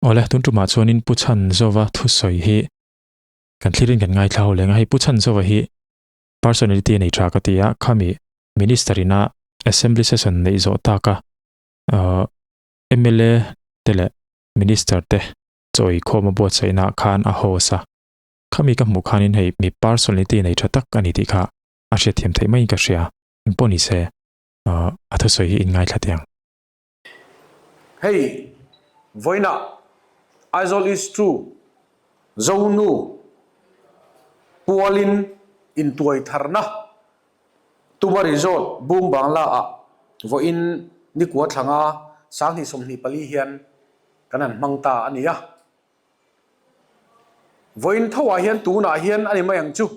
Awle, tun tumah chuanin Pu Chhanzova thusawi hi kan thlirin kan ngaithla ho leng a, hei Pu Chhanzova hi personality a nei tha ka ti a, khami Minister ina Assembly session neih zawh taka mla te leh Minister te chawi khawm a buatsaihna ah khan a host a, khami ka hmuh khanin hei mi personality nei tha tak a ni tih kha a hriatthiam theih maiin ka hria, engpawh ni se a thusawi hi in ngaithla teh ang. Hei vawiinah Aizawl East 2 Zonu pualin intuai tharna Tuma Resort Boom Bangla ah vawiin nikua thlanga 2024 hian kan han hmang ta a ni a. Vawiin tho ah hian tunah hian a ni mai ang chu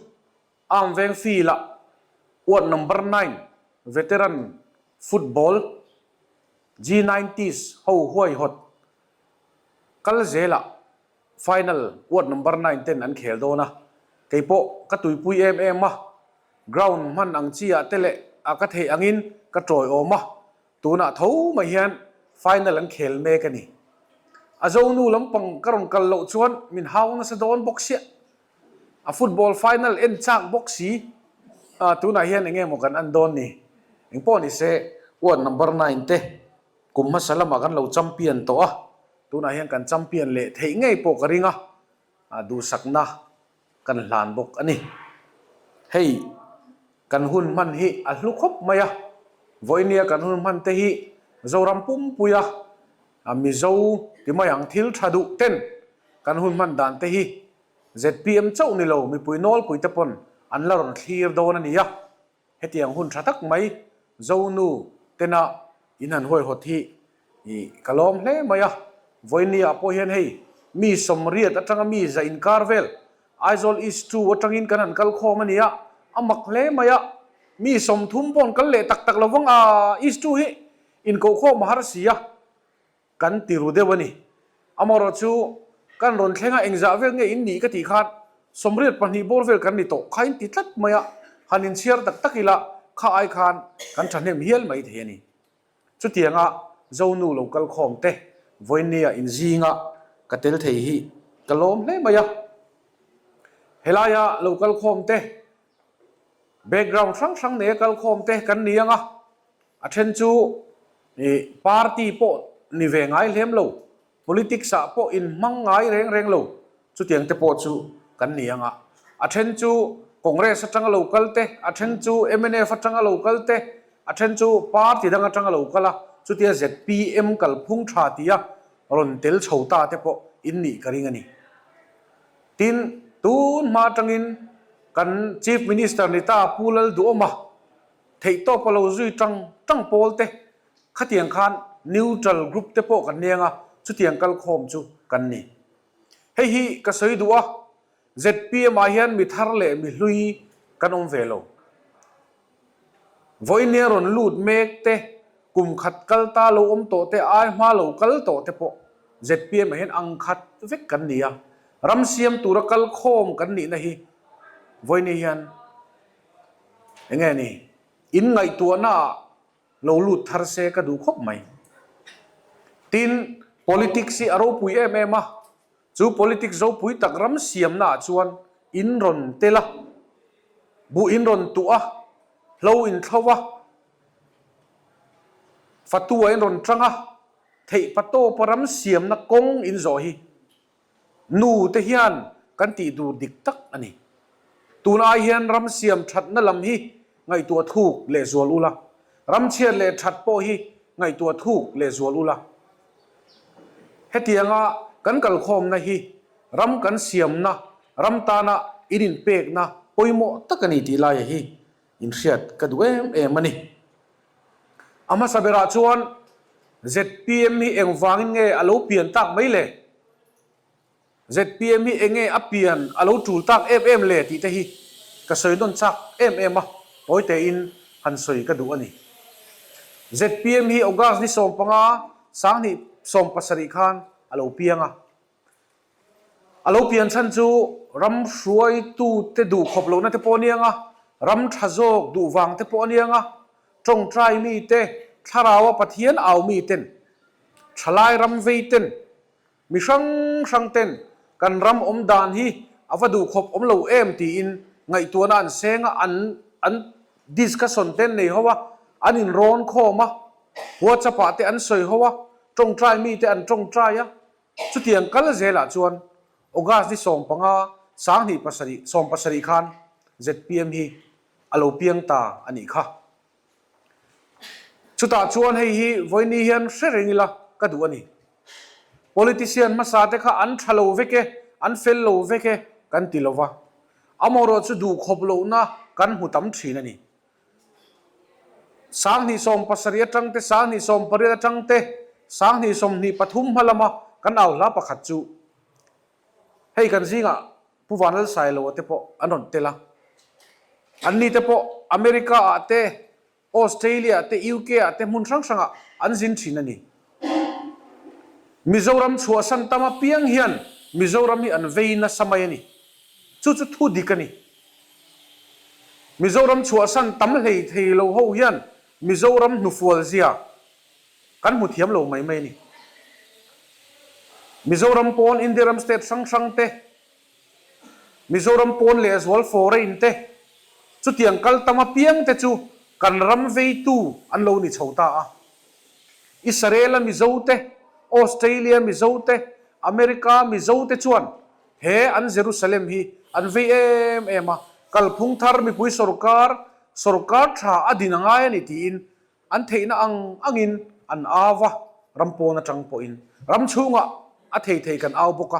Arm veng field ah Ward number 9 Veteran Football G90s ho huaihawt kal zelah final ward number 9 ten an khel dawn a, kei pawh ka tuipui em em a, ground hman ang chi ah te leh a ka theih angin ka tawiawm a, tunah tho mai hian final an khel mek a ni. A zonu lampang ka rawn kal loh chuan min hau nasa dawn bawk siah. A football final en chak bawk si. Ah tunah hian enge maw kan an dawn ni? Engpawh ni se ward number 9 te kum hmasa lamah kan lo champion tawh a, tunah hian kan champion leh theih ngei pawh ka ring a, ah duhsakna kan hlan bawk a ni. Hei kan hun hman hi a hlu khawp mai a, vawinia kan hun hman te hi Zoram pumpuia Mizo ti mai ang thil tha duh ten kan hun hman dan te hi ZPM chauh ni lo mipui nawlpui te pawn an la rawn thlir dawn a ni a, hetiang hun tha tak mai Zonu tena in han huaihawt hi ka lawm hle mai a, vawinia pawh hian hei mi 80 atanga mi za inkar vel Aizawl East 2 atangin kan han kal khawm a ni a, a mak hle mai a, mi 30 pawh an kal leh tak tak lovang a, East 2 hi inkohkhawm a har si a. Kan ti ru deuh a ni. Amaherawh chu kan rawn thleng a, engzah vel nge in nih ka tih khan 82 bawr vel kan ni tawh kha in ti tlat mai a, han inchhiar tak tak ila kha ai khan kan thahnem hial mai thei a ni. Chutianga Zonu lo kal khawm te vawinia inzinga ka tel thei hi ka lawm hle mai a. Helaia lo kal khawm te background hrang hrang neia kal khawm te kan ni ang a, A then chu party pawh ni ve ngai hlem lo, politics ah pawh inhmang ngai reng reng lo, chutiang te pawh chu kan ni ang a. A then chu Congress atanga lo kal te, a then chu mnf atanga lo kal te, a then chu party dang atanga lo kal a, chutia zpm kalphung tha tia rawn tel chho ta te pawh in nih ka ring a ni. Tin, tun hma atangin kan Chief Minister ni ta Pu Lalduhawma, Theihtawp a lo zui tang tang pawl te, khatiang khan neutral group te pawh kan neng a, chutiang kalkhawm chu kan ni. Hei hi ka sawi duh a, zpm ah hian mi thar leh mi hlui kan awm ve lo. Vawinia rawn lut mek te, kum khat kal ta lo awm tawh te, ai hma lo kal tawh te pawh zpm ah hian ang khat vek kan ni a, ram siam tura kalkhawm kan nihna hi vawinia hian Enge ni? In ngaihtuahna ah lo lut thar se ka duh khawp mai. Tin, politics hi a ropui em em a, chu politics ropui tak ram siamna ah chuan in rawn tel a, buh in rawn tuh a, hlo in thlo a, fatu ah in rawn tang a, theihpatawpa ram siamna kawng in zawh hi Nu te hian kan tih dur dik tak a ni. Tun ai hian ram siam thatna lam hi ngaihtuah thuk lehzual ula, ram chhiat leh that pawh hi ngaihtuah thuk lehzual ula. Hetianga kan kalkhawmna hi ram kan siamna, ram tana in inpekna pawimawh tak a ni tih laia hi inhriat ka duh em em a ni. A hmasa berah chuan zpm hi engvangin nge a lo pian tak mai le? Zpm hi enge a pian a lo tul tak em em le tih te hi ka sawi nawn chak em em a, tawi tein han sawi ka duh a ni. Zpm hi August ni 15, 2017 khan a lo piang a. A lo pian chhan chu ram hruaitute duh khawp lohna te pawh a niang a, ram tha zawk duh vang te pawh a niang a, tawngtai mite, thlaraua Pathian au miten, thalai ram veiten. Mi hrang hrang ten kan ram awm dan hi a va duh khawp awm lo em tiin ngaihtuahna an seng a, an an discussion te an nei ho a, an inrawn khawm a, WhatsApp ah te an sawi ho a, tawngtai mi te an tawngtai a. Chutiang kal zelah chuan August ni 15, 2007, 17 khan zpm hi a lo piang ta a nih kha. Chutah chuan hei hi vawiini hian hre reng ila ka duh a ni. Politician hmasa te kha an tha lo vek e, an fel lo vek e kan ti lo va. Amaherawh chu duh khawp lohna kan hmu tam thin a ni. 2017 atang te, 2018 atang te, 2023 hma lama kan au hla pakhat chu hei kan zingah Pu Vanlalsailoa te pawh an rawn tel a. Anni te pawh America ah te, Australia ah te, UK ah te hmun hrang hrangah an zin thin a ni. Mizoram chhuahsan tam apiang hian Mizoram hi an vei nasa mai a ni. Chu chu thu dik a ni. Mizoram chhuahsan tam hlei thei lo ho hian Mizoram hnufual zia kan hmu thiam lo mai mai a ni. Mizoram pawn India ram state hrang hrang te, Mizoram pawn lehzual foreign te, chutiang kal tam apiang te chu kan ram veitu an lo ni chho ta a. Israel-a Mizo te, Australia Mizo te, America Mizo te chuan he an Jerusalem hi an vei em em a, kalphung thar mipui sorkar, sorkar tha a din a ngai a ni tiin An theihna ang angin an au va, ram pawn atang pawhin ram chhungah a thei thei kan au bawk a.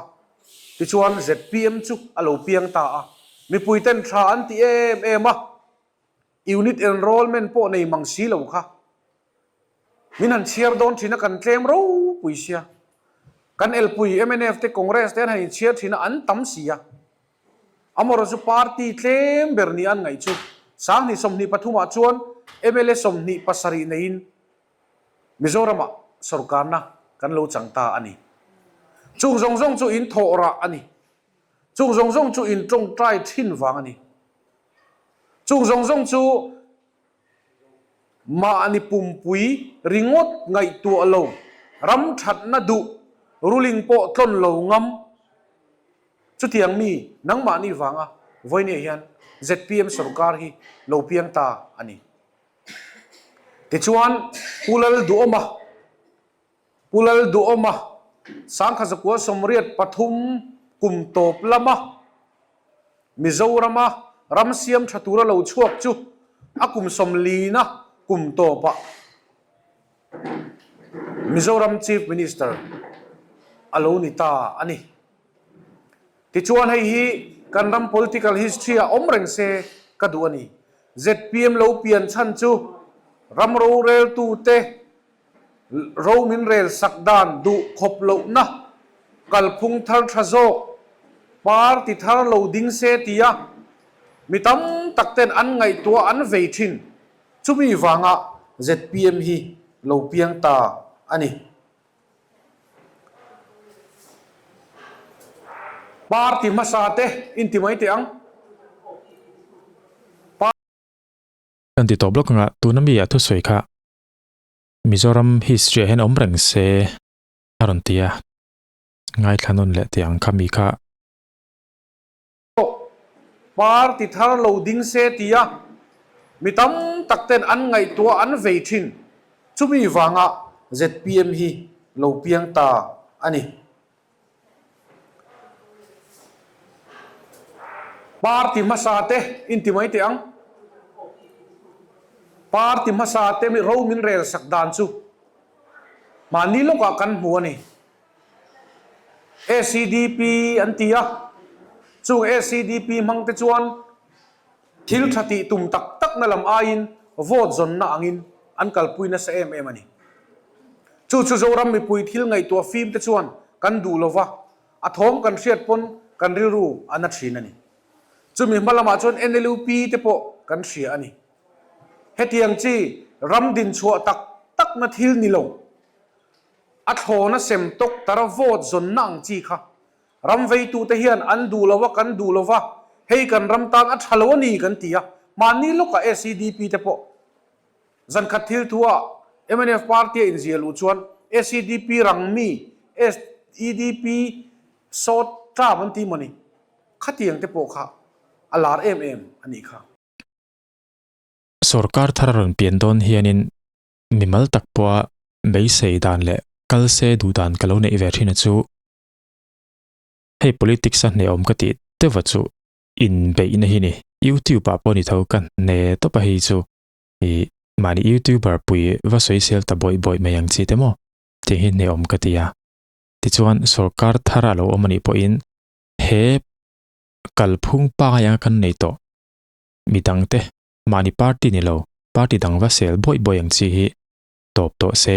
Tichuan zpm chu a lo piang ta a, mipuiten tha an ti em em a, unit enrollment pawh nei mang si lo kha min han chhiar dawn thin a, kan tlem ropui sia. Kan elpui mnf te Congress te an han inchhiar thin a, an tam si a. Amaherawhchu chu party tlem ber nih an ngaih chu 2023 ah chuan mla 27 neiin Mizoramah sorkarna kan lo chang ta a ni. Chung zawng zawng chu in thawh rah a ni. Chung zawng zawng chu in tawngtai thin vang a ni. Chung zawng zawng chu Mahni pumpui ringawt ngaihtuah lo, ram thatna duh, ruling pawh tlawn lo ngam. Chutiang mi nangmahni vanga vawinia hian zpm sorkar hi lo piang ta a ni. Tichuan, Pu Lalduhawma, Pu Lalduhawma, Sangkhazakua 83 kum tawp lama Mizorama ram siam tha tura lo chhuak chu a kum sawmlina kum tawpah Mizoram Chief Minister a lo ni ta a ni. Tichuan hei hi kan ram political history ah awm reng se ka duh a ni. Zpm lo pian chhan chu ram roreltute Ro min rel sak dan duh khawp lohna kalphung thar tha zawk party thar lo ding se tia mi tam tak ten an ngaihtuah an vei thin chumi vanga zpm hi lo piang ta a ni. Party hmasa te inti mai teh ang. Kan ti tawh blok anga tuna mi a thusawi kha Mizoram history ah hian awm reng se a rawn ti a, ngaithla nawn leh tih ang kha mi kha. Pawh party thar lo ding se tia mi tam tak ten an ngaihtuah an vei thin chumi vanga zpm hi lo piang ta a ni. Party hmasa te inti mai teh ang. Party hmasa te mi ro min rel sak dan chu mahni lawkah kan hmu a ni. SEDP an ti a, chung SEDP hmang te chuan Thil tha tih tum tak takna lam aiin vote zawnna angin an kalpui nasa em em a ni. Chu chu Zoram mipui thil ngaihtuah fim te chuan kan duh lova, a thawm kan hriat pawn kan rilru a na thin a ni. Chumi hma lamah chuan NLUP te pawh kan hria a ni. Hetiang chi ram dinchhuah tak takna thil ni lo, a thlawna sem tawk tara vote zawnna ang chi kha Ram veitute hian an duh lo a, kan duh lo va, hei kan ram tan a tha lo a ni kan ti a, mahni lawkah SEDP te pawh zankhat thil thu ah mnf party a inzia luh chuan SEDP rang mi. EDP short term an ti maw ni? Khatiang te pawh kha a lar em em a nih kha. Sorkar thar a rawn pian dawn hianin mimal tak pawha beisei dan leh kalse duh dan ka lo neih ve thin a chu hei politics a hnehawm ka tih deuh a chu inbeihna hi ni. YouTube ah pawh ni tho ka hne tawp a hei chu ih mahni youtuber pui va sawisel ta bawih bawih mai ang chi te maw tih hi hnehawm ka ti a. Tichuan sorkar thar a lo awm a nih pawhin he kalphung pangai anga kan nei tawh midangte mahni party ni lo party dang va sel bawih bawih ang chi hi tawp tawh se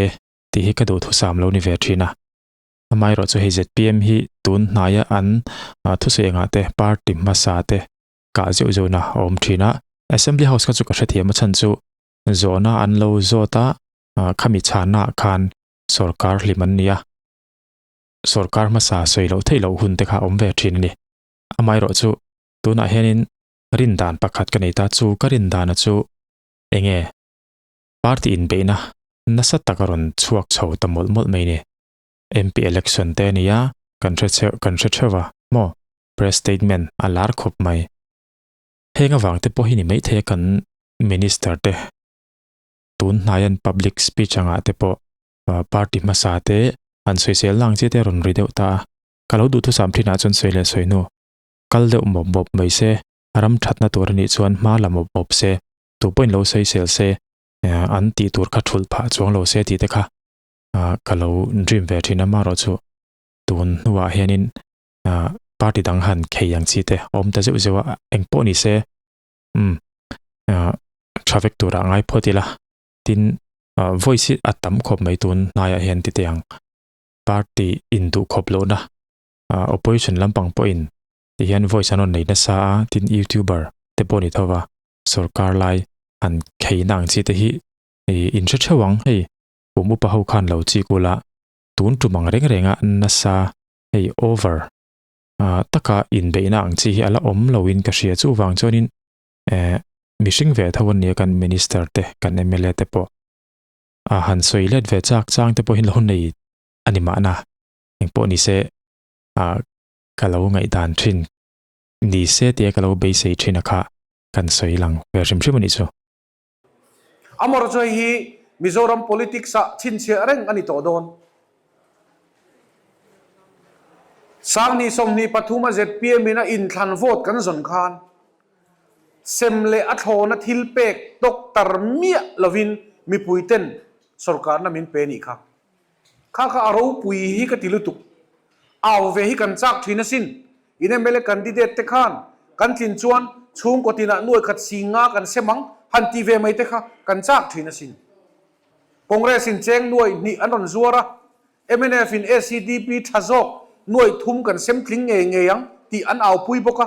tih hi ka duhthusam lo ni ve thin a. Amaherawh chu hei zpm hi tun hnaia an thusawi engah te party hmasa te kah zeuh zeuhna a awm thin a. Assembly House kha chu ka hrethiam a chhan chu zawhna an lo zawt a, khami chhannaah khan sorkar hlim an ni a, sorkar hmasa sawi loh theih loh hun te kha a awm ve thin a ni. Amaherawh chu tunah hianin rin dan pakhat ka nei ta chu ka rin dana chu enge party inbeihna nasa tak a rawn chhuak chho ta mawlh mawlh mai ni. MP election te a ni a, kan hre cheu kan hre theuh a maw press statement a lar khawp mai. Heng avang te pawh hi ni maithei a kan minister te tun hnai an public speech angah te pawh party hmasa te an sawisel na ang chi te a rawn ri deuh ta a. Ka lo duhthusam thinah chuan sawi leh sawi hnu kal deuh mawp mawp mai se, ram thatna tur a nih chuan hma la mawp mawp se, tu pawhin lo sawisel se, an tih tur kha thulh phah chuang lo se tih te kha ka lo dream ve thin a, amaherawh chu tun hnuah hianin party dang han khei ang chi te a awm ta zeuh zeuh a, eng pawh ni se umm tha vek turah ngai phawt ila, tin voice hi a tam khawp mai tun hnaiah hian ti teh ang party induh khawp lohna opposition lampang pawhin ti hian voice an rawn nei nasa a, tin youtuber te pawh ni tho va, sorkar lai han kheina ang chi te hi ih in hre theuh ang hei kum upa ho khan lo chik ula tun tum ang reng reng a nasa hei over ah taka inbeihna ang chi hi a la awm lo in ka hria chuvang chuanin eh mihring ve tho an nia kan minister te kan mla te pawh a han sawi let ve chak chang te pawh hi lo nei a ni mahna. Engpawh ni se ah ka lo ngaihdan thin ni se tia ka lo beisei thin a kha kan sawi lang ve hrim hrim a nih chu. Amor chu hei hi Mizoram politics ah chhinchhiah reng a ni tawh dawn. Sangni 23 a zpm in a inthlan vote kan zawn khan sem leh a thlawna thil pek tawk tar miah lovin mipui ten sorkarna min pe nih kha. Kha kha a ropui hi ka ti lutuk. Au ve hi kan chak thin asin. In mla candidate te khan kan tlin chuan chhungkaw tinah nuai khat sing nga kan sem ang han ti ve mai te kha kan chak thin asin. Congress in cheng nuai hnih an rawn zuar a, mnf in SEDP tha zawk nuai thum kan sem tling ngei ngei ang tih an aupui bawk a.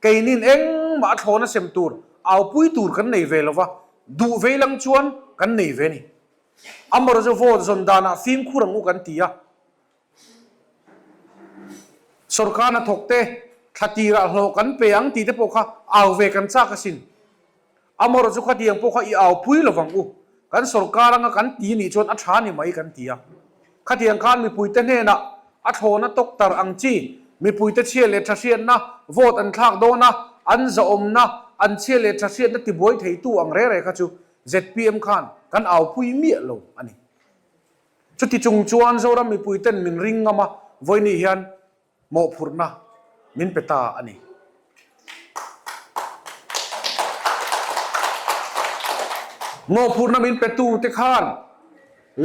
Keinin engmah a thlawna sem tur aupui tur kan nei ve lova, duh vei lang chuan kan nei ve a ni. Amor chu vote zawn danah fimkhur ang u kan ti a. Sorkar hnathawk te thla tirah hlawh kan pe ang tih te pawh kha au ve kan chak asin. Amor chu khatiang pawh kha i au pui lo vang u. Kan sorkar anga kan ti nih chuan a tha ni mai kan ti a. Khatiang khan mipuite hnenah a thlawna tawktar ang chi, mipuite chhia leh tha hriatna, vote an thlak dawn a, an zahawmna, an chhia leh tha hriatna tibuai theitu ang reng reng kha chu Zpm khan kan aupui miah lo a ni. Chuti chung chuan Zoram mipui ten min ring ngam a, vawiini hian mawhphurhna min pe ta a ni. Mawhphurhna min petu te khan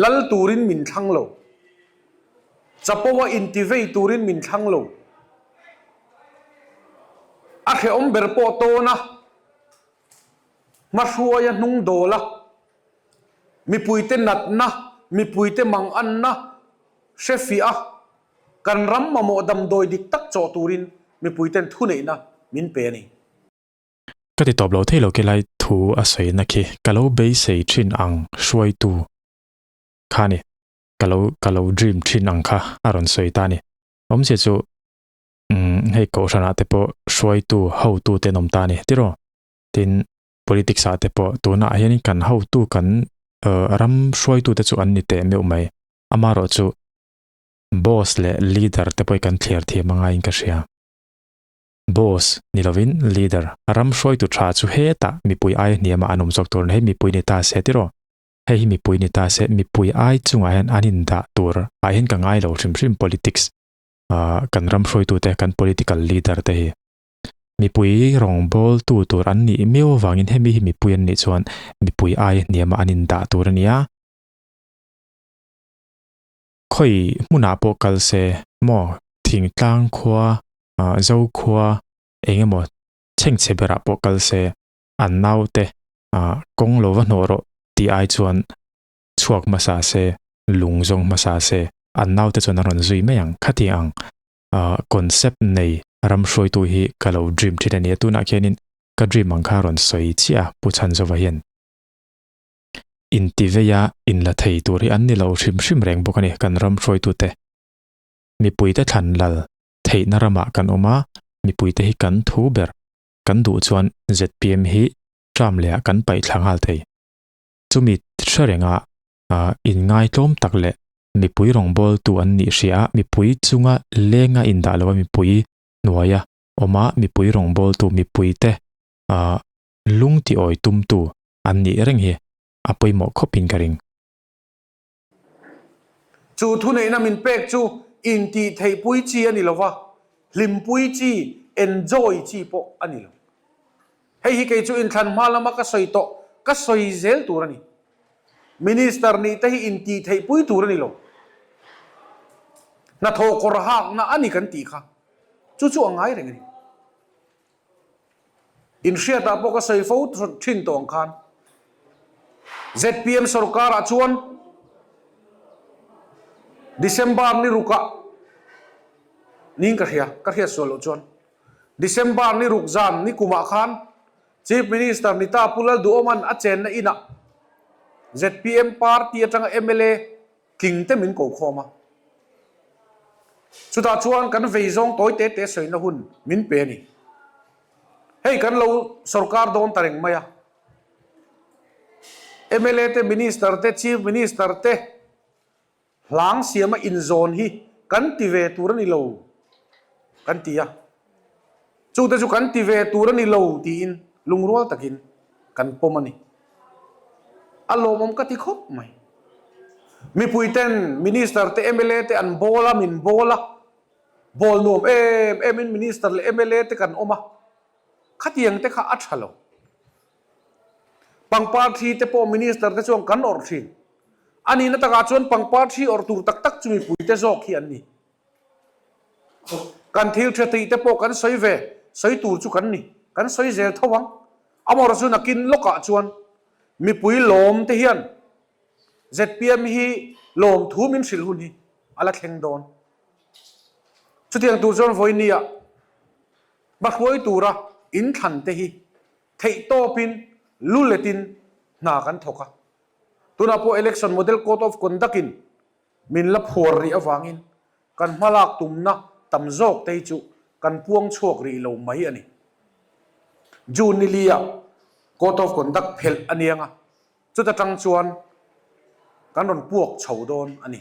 lal turin min thlang lo. Chapo a intivei turin min thlang lo. A hrehawm ber pawh tawn a. Hmahruaia hnung dawla mipuite natna, mipuite manganna hre fiah a, kan ram mamawh damdawi dik tak chawh turin mipuiten thuneihna min pe a ni. Ka ti tawp lo thei lo khi lai thu a sawina khi ka lo beisei thin ang hruaitu kha ni, ka lo ka lo dream thin ang kha a rawn sawi ta a ni. Awmzia chu umm hei kohhranah te pawh hruaitu hotu te an awm ta a ni tiraw? Tin, politics ah te pawh tunah hianin kan hotu kan ram hruaitu te chu an ni teh meuh mai. Amaherawhchu. Boss leh leader te pawh hi kan thliar thiam a ngaiin ka hria. Boss ni lovin leader, ram hruaitu tha chu hetah mipui aia hniamah an awm zawk tur a ni. Hei mipui ni ta se tiraw? Hei hi mipui ni ta se, mipui ai chungah hian an indah tur ah hian ka ngai lo hrim hrim politics kan ram hruaitute, kan political leader te hi. Mipui rawngbawltu tur an nih miau avangin hemi hi mipui an nih chuan mipui aia hniamah an indah tur a ni a. Khawi hmunah pawh kal se maw thingtlang khua ah zo khua eng emaw chhengchhe berah pawh kal se an naute ah kawng lo va hnawh rawh tih ai chuan chhuak hmasa se lung zawng hmasa se an naute chuan an rawn zui mai ang khati ang ah concept nei ram hruaitu hi ka lo dream thin a nia tunah khianin ka dream ang kha a rawn sawi chiah a Pu Chhanzova hian. Intiveia inla thei tur hi an ni lo hrim hrim reng bawk a ni kan ram hruaitute. Mipuite thlan lal theihna ramah kan awm a, mipuite hi kan thu ber. Kan duh chuan zpm hi term lehah kan paih thla nghal thei. Chumi hre renga inngaitlawm tak leh mipui rawngbawltu an nih hria a, mipui chunga lenga indah lo a mipui hnuaia awm a, mipui rawngbawltu mipuite lung tiawi tumtu an nih reng hi a pawimawh khawpin ka ring. Chu thuneihna min pek chu intih theihpui chi a ni lo va, hlimpui chi, enjoy chi pawh a ni lo. Hei hi kei chu inthlan hma lama ka sawi tawh, ka sawi zel tur a ni. Minister nih te hi intih theihpui tur a ni lo. Hnathawh kawr hakna a ni kan tih kha, chu chu a ngai reng a ni. Inhriatah pawh ka sawi fo thin tawh ang khan zpm sorkarah chuan December ni rukah niin ka hria, ka hriat sual loh chuan December ni ruk zan ni kumah khan Chief Minister Nita Pu Lalduhawma'n a chenna inah zpm party atanga mla tling te min ko khawm a. Chutah chuan kan vei zawng tawi te te sawina hun min pe a ni. Hei kan lo sorkar dawn ta reng mai a. Mla te, Minister te, Chief Minister te hlang siama inzawn hi kan ti ve tur a ni lo kan ti a. Chute chu kan ti ve tur a ni lo tiin lungrual takin kan pawm a ni. A lawmawm ka ti khawp mai. Mipuiten Minister te mla te an bawl a, min bawl a, bawl nuam em em in Minister leh mla te kan awm a, khatiang te kha a tha lo. Pangpar thi te pawh Minister te chuan kan awrh thin. A nihna takah chuan pangpar thi awrh tur tak tak chu mipuite zawk hi an ni. Kan thil tha tih te pawh kan sawi ve, sawi tur chu kan ni, kan sawi zel tho ang. Amaherawhchu chu nakin lawkah chuan mipui lawm te hian zpm hi lawmthu min hrilh hun hi a la thleng dawn. Chutiang tur chuan vawinia hmahruai tura inthlan te hi theihtawpin lu letin hna kan thawk a. Tunah pawh Election Model Code of Conduct in Min la phuar rih avangin kan hmalak tumna tam zawk te hi chu kan puang chhuak rih lo mai a ni. June ni lia Code of Conduct phelh a niang a, chuta tang chuan kan rawn puak chho dawn a ni.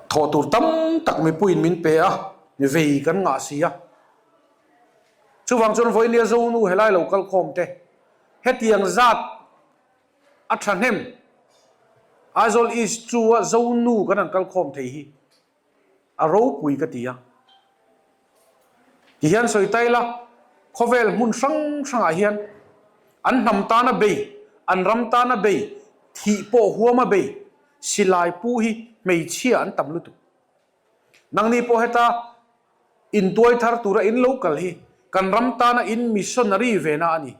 Thawh tur tam tak mipuiin min pe a, mi vei kan ngah si a. Chuvang chuan vawinia Zonu helai lo kalkhawm te hetiang zat A thahnem. Aizawl East chu a Zonu kan han kal khawm thei hi a ropui ka ti a. Ti hian sawi ta ila, khawvel hmun hrang hrangah hian an hnam tana bei, an ram tana bei, thih pawh huama bei, silai pu hi hmeichhia an tam lutuk. Nangni pawh heta intuai thar tura in lo kal hi kan ram tana in missionary vena a ni.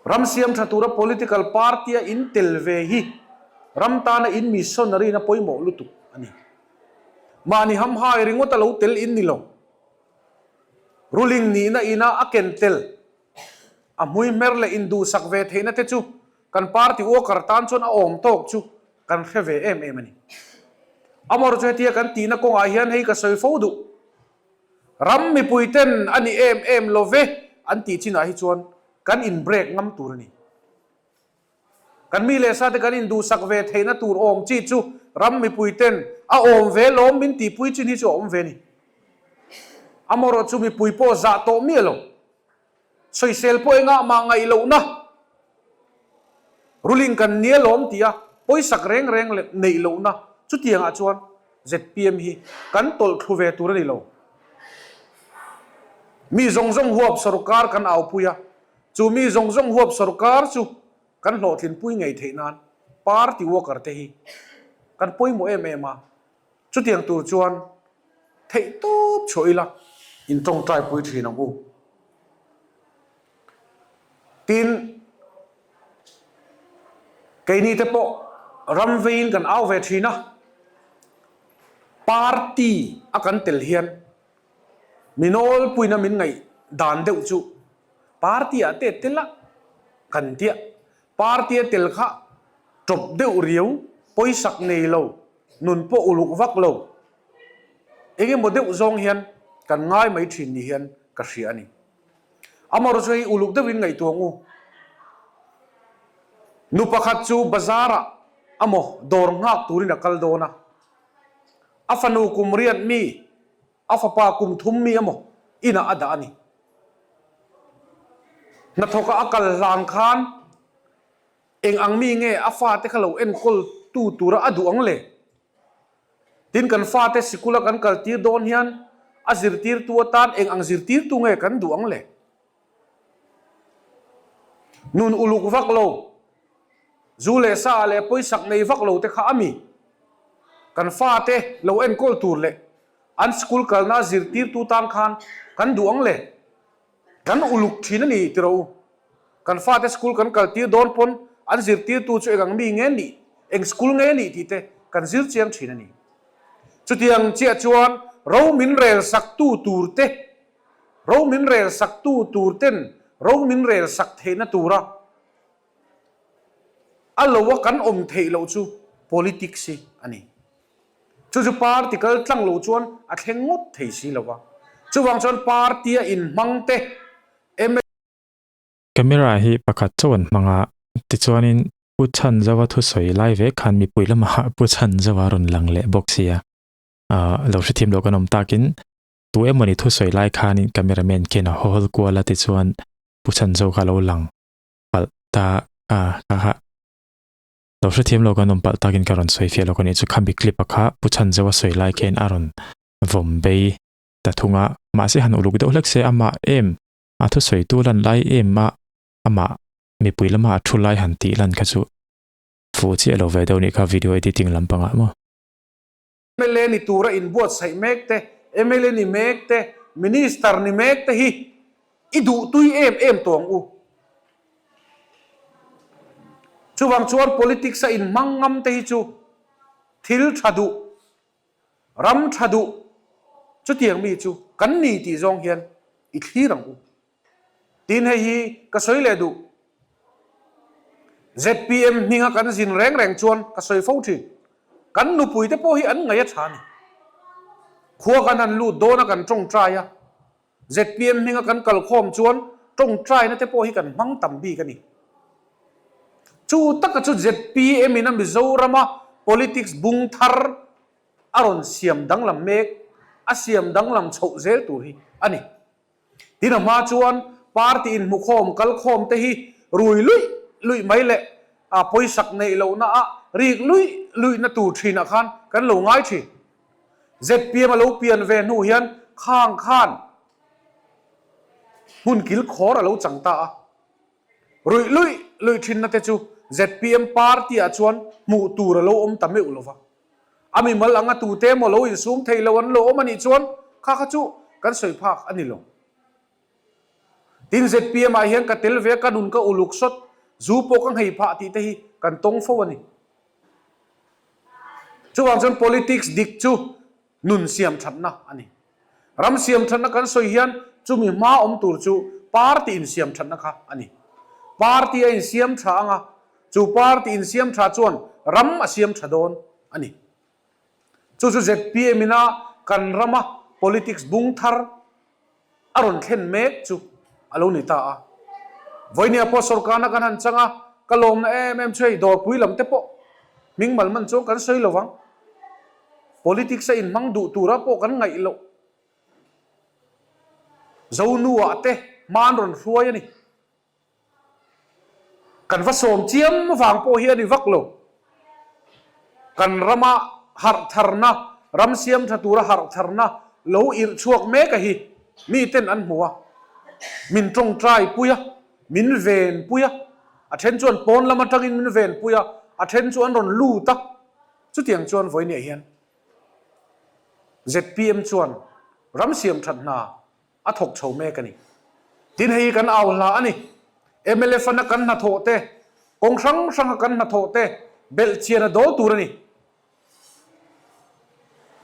Ram siam tha tura political party a in tel ve hi ram tana in missionary na pawimawh lutuk a ni. Mahni hamhai ringawt a lo tel in ni lo. Ruling nihna ina a ken tel a hmui hmer leh induhsak ve theihna te chu kan party worker tan chuan a awm tawk chu kan hre ve em em a ni. Amawr chu hetia kan tihna kawngah hian hei ka sawi fo duh. Ram mipui ten a ni em em lo ve an tih chinah hi chuan kan in break ngam tur a ni. Kan mi leh sate kan induhsak ve theihna tur awm chi chu ram mipui ten a awm ve lawm min tihpui chin hi chu a awm ve ni. Amaherawh chu mipui pawh zah tawh miah lo. Sawisel pawh engah mah ngaih lohna ruling kan nia lawm tia pawisak reng reng leh neih lohna chutiangah chuan zpm hi kan tawlh thlu ve tur a ni lo. Mi zawng zawng huap sorkar kan aupui a, chu mi zawng zawng huap sorkar chu kan hlawhtlinpui ngei theih nan party worker te hi kan pawimawh em em a, Chutiang tur chuan theih tawp chhuah ila in tawngtai pui thin ang u. Tin, keini te pawh ram veiin kan au ve thin a, party a kan tel hian mi nawlpuina min ngaih dan deuh chu party ah te tel a kan tia, party a tel kha tawp deuh riau, pawisak nei lo Nun pawh uluk vak lo. Eng emaw deuh zawng hian kan ngai mai thin ni hian ka hria a ni. Amaherawh chu hei uluk deuhin ngaihtuah ang u. Nu pakhat chu bazar-ah amaw dawr nghak turin a kal dawn a. A fanu kum riat mi, a fapa kum thum mi emaw inah a dah a ni. Hnathawka a kal hlan khan Eng ang mi nge a fate kha lo enkawl tu tura a duh ang le? Tin, kan fate sikula kan kaltir dawn hian a zirtirtu atan eng ang zirtirtu nge kan duh ang le? Nun uluk vak lo, zu leh sa leh pawisak nei vak lo te kha a mi? Kan fate lo enkawl tur leh an sikul kalna zirtirtu tan khan kan duh ang le? Kan uluk thin a ni tiro u. Kan fate school kan kal tir dawn pawn an zirtirtu chu eng ang mi nge nih, eng school nge nih tih te kan zir chiang thin a ni. Chutiang chiah chuan ro min rel sak tu tur te, ro min rel sak tu tur ten ro min rel sak theihna tura a lo a kan awm theih loh chu politics hi a ni. Chu chu party kal tlang lo chuan a thleng ngawt thei si lo va. Chuvang chuan party a inhmang te, mla. Camera hi pakhat chauh an hmang a, tichuanin Pu Chhanzova thusawi lai vek khan mipui lamah Pu Chhanzova rawn lang leh bawk sia. Ahh lo hrethiam lo kan awm takin tu emawni thusawi lai khanin cameraman khian a haw hawl kual a tichuan Pu Chhanzo kha a lo lang palh ta a kha kha. Lo hrethiam lo kan awm palh takin ka rawn sawi fiah lawk a nih chu khami clip a kha Pu Chhanzeu a sawi lai khian a rawn vawm bei ta thung a, mahse han uluk deuh hlek se amah em a thusawitu lan lai em a amah mipui lama a thu lai han tih lan kha chu fuh chiah lo ve deuh nih kha video editing lampangah maw. Mla ni tura inbuatsaih mek te, mla ni mek te, Minister ni mek te hi I duh tui em em tawh ang u. Chuvang chuan politics a inhmang ngam te hi chu thil tha duh, ram tha duh chutiang mi chu kan ni tih zawng hian i thlir ang u. Tin hei hi ka sawi leh duh. Zpm hminga kan zin reng reng chuan ka sawi fo thin. Kan nupui te pawh hi an ngaih a tha a ni. Khua kan han lut dawn a kan tawngtai a. Zpm hminga kan kalkhawm chuan tawngtaina te pawh hi kan hmang tam bik a ni. Chu taka chu zpm in a Mizorama politics bung thar a rawn siam danglam mek, a siam danglam chhoh zel tur hi a ni. Tin a hma chuan party inhmukhawm kalkhawm te hi rui luih luih mai leh a pawisak neih lohna ah rik luih luihna tur thinah khan kan lo ngai thin. Zpm a lo pian ve hnu hian khang khan hmun kil khawr a lo chang ta a. Ruih luih luih thinna te chu zpm party ah chuan hmuh tur a lo awm ta meuh lo va. A mimal anga tute emaw lo insum thei lo an lo awm a nih chuan kha kha chu kan sawi phak a ni lo. Tin zpm ah hian ka tel ve a, ka nun ka uluk sawt, zu pawh ka nghei phah tih te hi kan tawng fo a ni. Chuvang chuan politics dik chu nun siam thatna a ni. Ram siam thatna kan sawi hian chumi hma awm tur chu party insiam thatna kha a ni. Party a insiam tha anga, chu party insiam tha chuan ram a siam tha dawn a ni. Chu chu zpm ina kan rama politics bung thar a rawn thlen mek chu a lo ni ta a. Vawinia pawh sorkarna kan han chang a. Ka lawmna em em chu hei dawrpui lam te pawh hming mal man chuan kan sawi lovang. Politics a inhmang duh tura pawh kan ngaih loh. Zonuah te hma an rawn hruai a ni. Kan va sawm chiam vang pawh hi a ni vak lo. Kan rama harh tharna, ram siam tha tura harh tharna lo irh chhuak mek a hi miten an hmu a, min tawngtai pui a, min ven pui a, a then chuan pawn lam atangin min ven pui a, a then chu an rawn lut a, chutiang chuan vawinia hian zpm chuan ram siam that hna a thawk chho mek a ni. Tin hei hi kan au hla a ni. Mla fund a kan hnathawh te, kawng hrang hranga kan hnathawh te belh chian a dawl tur a ni.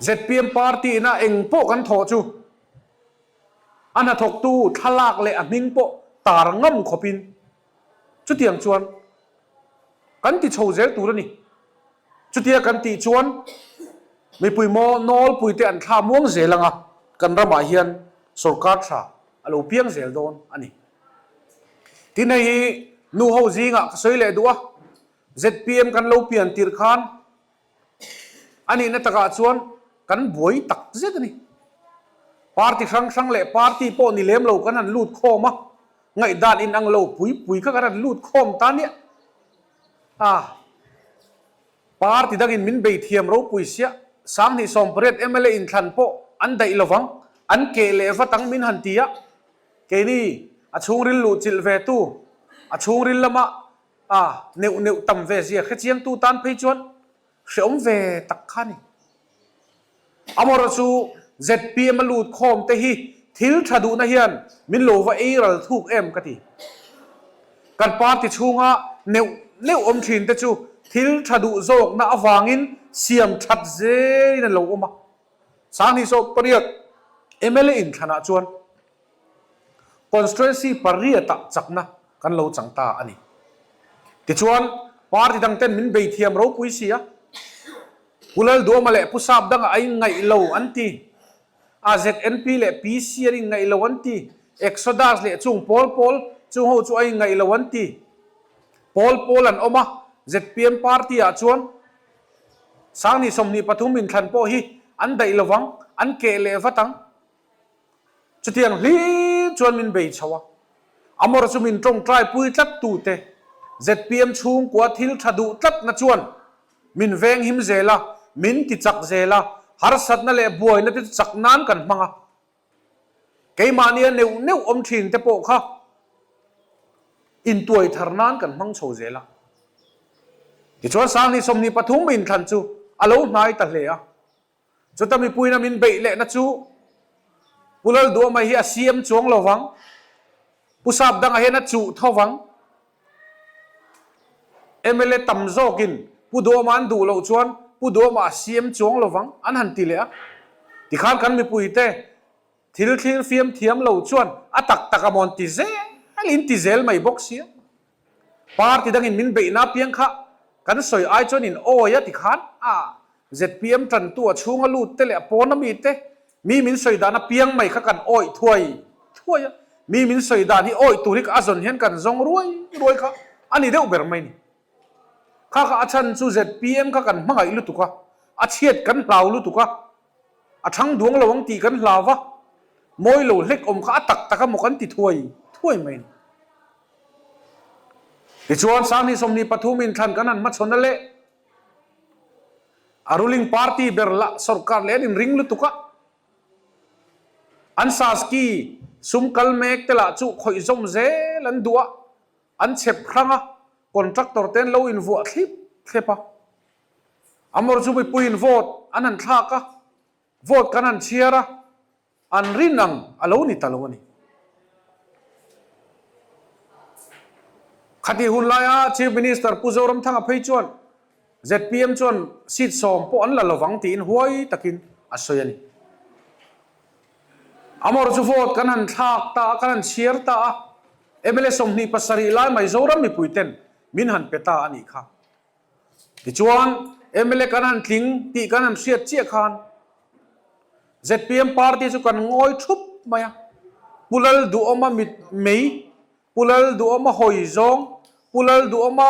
Zpm party ina eng pawh kan thawh chu a hnathawktu thlalak leh a hming pawh tar ngam khawpin chutiang chuan kan ti chho zel tur a ni. Chutia kan tih chuan mipui maw nawlpuite an thla muang zel ang a, kan ramah hian sorkar tha a lo piang zel dawn a ni. Tin hei hi nu ho zingah ka sawi leh duh a, zpm kan lo pian tirh khan a nihna takah chuan kan buai tak zet a ni. Party hrang hrang leh party pawh ni lem lo kan han lut khawm a, ngaihdan inang lo pui pui kha kan han lut khawm ta nia. A party dangin min bei thiam ropui sia, 2018 mla inthlan pawh an daih lovang, an keh leh vat ang min han ti a, keini a chhungril luh chilh ve tu, a chhungril lama a neuh neuh tam ve zia hrechiangtu tan phei chuan hreawm ve tak kha a ni. Amaherawh chu zpm a lut khawm te hi thil tha duhna hian min lo va ei ral thuk em ka ti. Kan party chhunga neuh neuh awm thin te chu thil tha duh zawkna avangin siam that zelin an lo awm a. 2018 mla inthlanah chuan Constituency pariatah chakna kan lo chang ta a ni. Tichuan, party dangten min bei thiam ropui si a, Pu Lalduama leh Pu Sap dangah a inngaih lo an ti, a ZNP leh PC an inngaih lo an ti, Exodus leh chung pawl pawl chung ho chu a inngaih lo an ti. Pawl pawl an awm a, zpm party ah chuan 2023 inthlan pawh hi an daih lovang, an keh leh vat ang. Chutiang hlir chuan min bei chho a, Amor chu min tawngtai pui tlat tute zpm chhungkua thil tha duh tlatna chuan min venghim zel a, min ti chak zel a, harsatna leh buaina te chu chak nan kan hmang a. Keimahnia neuh neuh awm thin te pawh kha intuai thar nan kan hmang chho zel a. Tichuan 2023 inthlan chu a lo hnai ta hle a. Chuta mipuina min beih lehna chu Pu Lalduama hi a CM chuang lo vang, Pu Sapdanga hian a chuh tho vang. Mla tam zawkin Pu Duama an duh loh chuan Pu Duama a CM chuang lo vang an han ti leh a. Tikhan kan mipuite thil thlir fiam thiam lo chuan a tak tak a mawn ti zel in ti zel mai bawk sia. Party dangin min beihna apiang kha kan sawi ai chuan in awi a tikhan a Zpm tantu a chhunga lut te leh a pawna mi te, mi min sawi dan apiang mai kha kan awih thuai thuai a, mi min sawi dan hi awih tur hi ka a zawn hian kan zawng ruai ruai kha a ni deuh ber mai ni. Kha kha a chhan chu zpm kha kan hmangaih lutuk a, a chhiat kan hlau lutuk a, a thang duang lo ang tih kan hlau va, mawi lo hlek awm kha a tak tak a maw kan ti thuai thuai mai ni. Tichuan 2023 inthlan kan han hmachhawn a leh. A ruling party ber lah sorkar leh an inring lutuk a, an Saski sum kal mek te lah chu khawih zawm zel an duh a, an chhep hrang a, contractor te an lo invuah thlip thlep a. Amawr chu mipuiin vote an han thlak a, vote kan han chhiar a, An rin ang a lo ni ta lo a ni. Khatih hun laia Chief Minister Pu Zoramthanga phei chuan zpm chuan seat sawm pawh an la lovang tiin huai takin a sawi a ni. Amawr chu vote kan han thlak ta a, kan han chhiar ta a, mla 27 lai mai Zoram mipuiten min han pe ta a nih kha. Tichuan mla kan han tling tih kan han hriat chiah khan Zpm party chu kan ngawi thup mai a, Pu Lalduhawma mit mei, Pu Lalduhawma hawi zawng, Pu Lalduhawma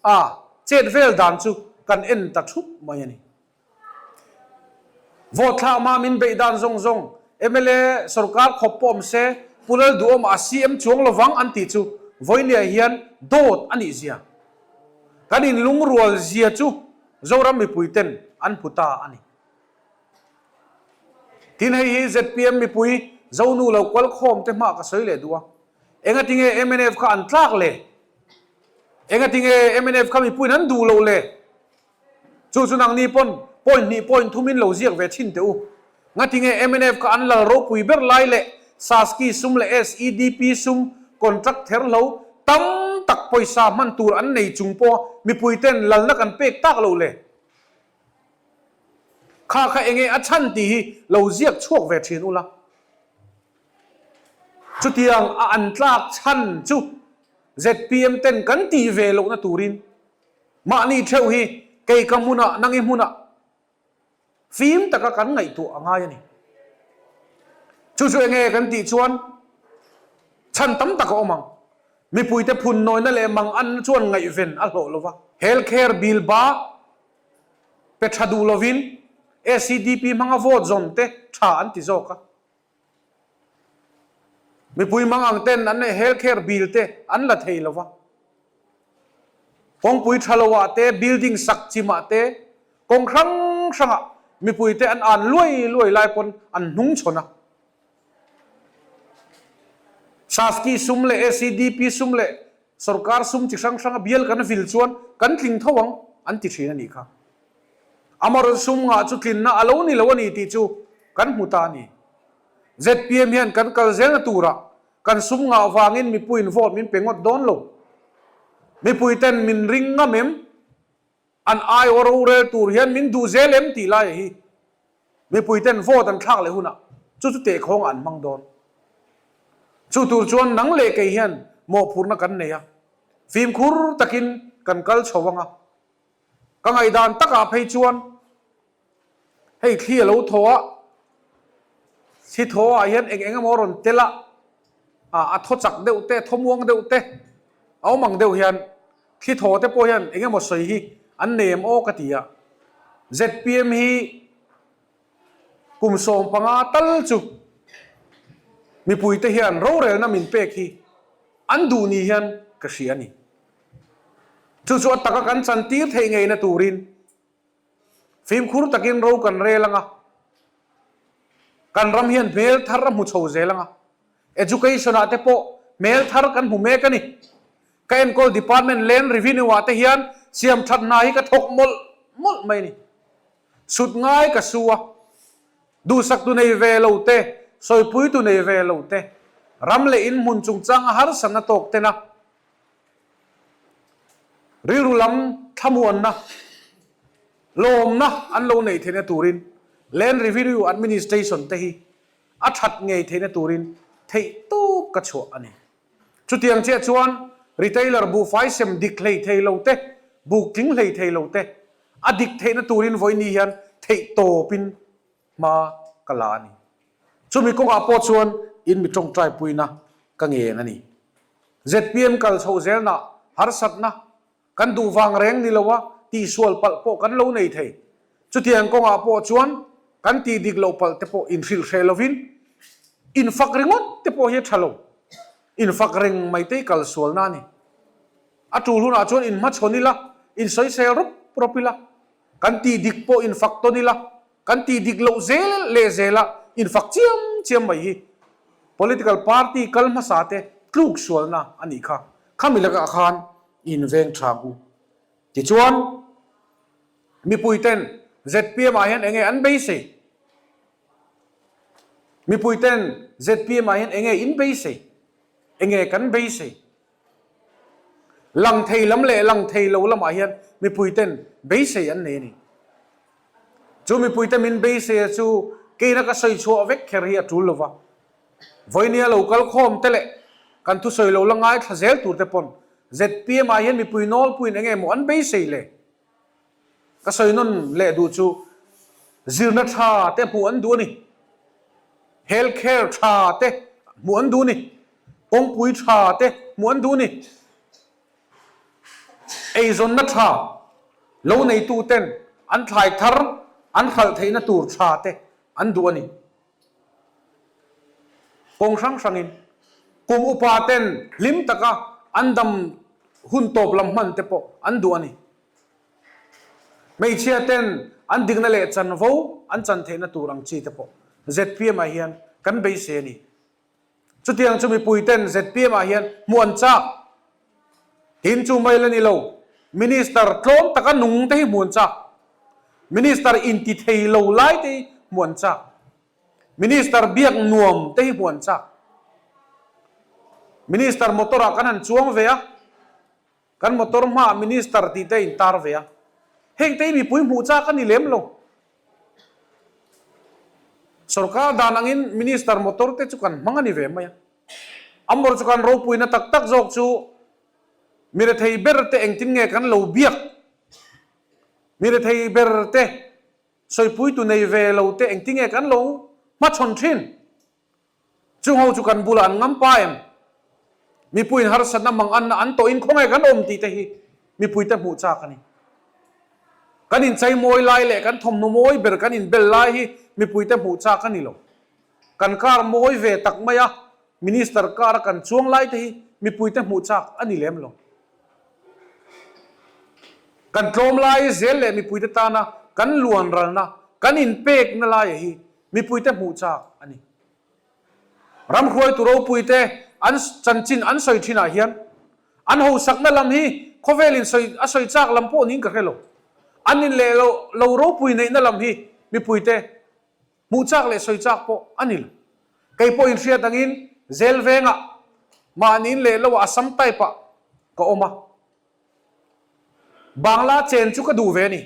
a chet vel dan chu kan en ta thup mai a ni. Vote thlak hma min beih dan zawng zawng mla sorkar khawp pawh awm se Pu Lalduhawma a CM chuang lovang an tih chu vawinia hian dawt a nih zia. Kan inlungrual zia chu Zoram mipui ten an hmu ta a ni. Tin hei hi zpm mipui Zonu lo kual khawm te hma ka sawi leh duh a. Engatinge mnf kha an tlak le? Engatinge mnf kha mipuiin an duh loh le? Chu chu nangni pawn point hnih point thumin lo ziak ve thin teh u. Ngatinge mnf kha an lal ropui ber lai leh Saski sum leh SEDP sum contract therhlo tam tak pawisa hman tur an nei chung pawha mipui ten lalna kan pek tak loh le? Kha kha enge a chhan tih hi lo ziak chhuak ve thin ula. Chutiang a an tlak chhan chu zpm ten kan tih ve lohna turin Mahni theuh hi kei ka hmunah nang i hmunah fim taka kan ngaihtuah a ngai a ni. Chu chu enge kan tih chuan chhan tam tak a awm ang. Mipuite phun nawina leh mang anna chuan ngaihven a hlawh lo va. Health care bill ba pe tha duh lovin SEDP hmanga vote zawn te tha an ti zawk a. Mipui mang ang ten an neih health care bill te an la thei lo va. Kawngpui tha lo ah te, building sak chim ah te, kawng hrang hrang ah mipui te an an luai luai lai pawn an hnung chhawn a. Saski sum leh SEDP sum leh sorkar sum chi hrang hrang a bial kan vil chuan kan tling tho ang an ti thin a nih kha. Amarawh sum ngah chu tlinna a lo ni lo a ni tih chu kan hmu ta a ni. Zpm hian kan kal zelna turah kan sum ngah vangin mipuiin vote min pe ngawt dawn lo. Mipuiten min ring ngam em? An aiawh rorel tur hian min duh zel em tih laia hi mipuiten vote an thlak leh hunah chu chu tehkhawngah an hmang dawn. Chu tur chuan nang leh kei hian mawhphurhna kan nei a, fimkhur takin kan kal chho ang a. Ka ngaihdan takah phei chuan hei thli a lo thaw a, thli thaw ah hian eng eng emaw a rawn tel a, a thaw chak deuh te, thaw muang deuh te a awm ang deuh hian thli thaw te pawh hian eng emaw sawi hi an nei em aw ka ti a. Zpm hi kum 15 tal chu mipuite hian rorelna min pek hi an duh ni hian ka hria a ni. Chu chu a taka kan chantir theih ngeina turin fimkhur takin ro kan rel ang a, kan ram hian hmel thar a hmu chho zel ang a, Education ah te pawh hmel thar kan hmu mek a ni. Ka enkawl department Land Revenue ah te hian siam that hna hi ka thawk mawlh mawlh mai a ni. Sut ngai ka su a, duhsaktu nei ve lo te, sawipuitu nei ve lo te, ram leh in hmun chungchang a harsatna tawk tena Rilru lam thlamuanna, lawmna an lo neih theihna turin Land Revenue Administration te hi a that ngei theihna turin theihtawp ka chhuah a ni. Chutiang chiah chuan retailer buhfai sem dik hlei thei lo te, buk tling hlei thei lo te a dik theihna turin vawiini hian theihtawpin hma ka la a ni. Chumi kawngah pawh chuan in mi tawngtai puina ka ngen a ni. Zpm kal chhoh zelna harsatna kan duh vang reng ni loa tihsual palh pawh kan lo nei thei. Chutiang kawngah pawh chuan kan tih dik loh palh te pawh inhrilh hreh lovin infak ringawt te pawh hi a tha lo. Infak reng mai te hi kal sualna a ni. A tul hunah chuan inhmachhawn ila, insawisel rawp rawp ila, kan tih dik pawh infak tawn ila, Kan tih dik loh zel leh zela infak chiam chiam mai hi political party kal hmasa te tluk sualna a nih kha. Khami lakah khan inveng tha ang u. Tichuan, mipui ten zpm ah hian enge an beisei? Mipui ten zpm ah hian enge in beisei? Enge kan beisei? Lang thei lam leh lang thei lo lamah hian mipuiten beisei an nei a ni. Chu mipuite min beiseia chu keina ka sawi chhuah vek kher hi a tul lo va. Vawinia lo kal khawm te leh kan thusawi lo la ngaithla zel tur te pawn zpm ah hian mipui nawlpuiin eng nge maw an beisei le? Ka sawi nawn leh duh chu zirna tha te hmuh an duh a ni. Health care tha te hmuh an duh a ni. Kawngpui tha te hmuh an duh a ni. Eizawnna tha lo neituten an thlai thar an hralh theihna tur tha te an duh a ni. Kawng hrang hrangin kum upa ten hlim taka an dam hun tawp lam hman te pawh an duh a ni. Hmeichhia ten an dikna leh chanvo an chan theihna tur ang chi te pawh zpm ah hian kan beisei a ni. Chutiang chu mipui ten zpm ah hian hmuh an chak. Tin chu mai la ni lo, Minister tlawm taka nung te hi hmuh an chak. Minister inti thei lo lai te hi hmuh an chak. Minister biak nuam te hi hmuh an chak. Minister motor ah kan han chuang ve a. Kan motor hmaah Minister tih te a intar ve a, heng te hi mipui hmuh chak a ni lem lo. Sorkar dan angin Minister motor te chu kan hmang a ni ve mai a. Amor chu kan ropuina tak tak zawk chu mi rethei ber te engtin nge kan lo biak, mi rethei ber te sawipuitu nei ve lo te engtin nge kan lo hmachhawn thin. Chung ho chu kan bulah an ngam pa em? Mipuiin harsatna mang anna an tawhin khawnge kan awm tih te hi mipuite hmuh chak a ni. Kan inchei mawi lai leh kan thawmhnaw mawi ber kan inbel lai hi mipuite hmuh chak a ni lo. Kan car mawi ve tak mai a, Minister car a kan chuang lai te hi mipuite hmuh chak a ni lem lo. Kan tlawm lai zel leh mipuite tana kan luan ralna, kan inpekna laia hi Mipuite hmuh chak a ni. Ram hruaitu ropuite an chanchin an sawi thinah hian an hosakna lam hi khawvelin sawi a sawi chak lam pawh niin ka hre lo. An in leh lo lo ropui neihna lam hi mipuite hmuh chak leh sawi chak pawh a ni lo. Kei pawhin hriat angin zel vengah mahni in leh loah Assam type ah ka awm a. Bangla chen chu ka duh ve a ni.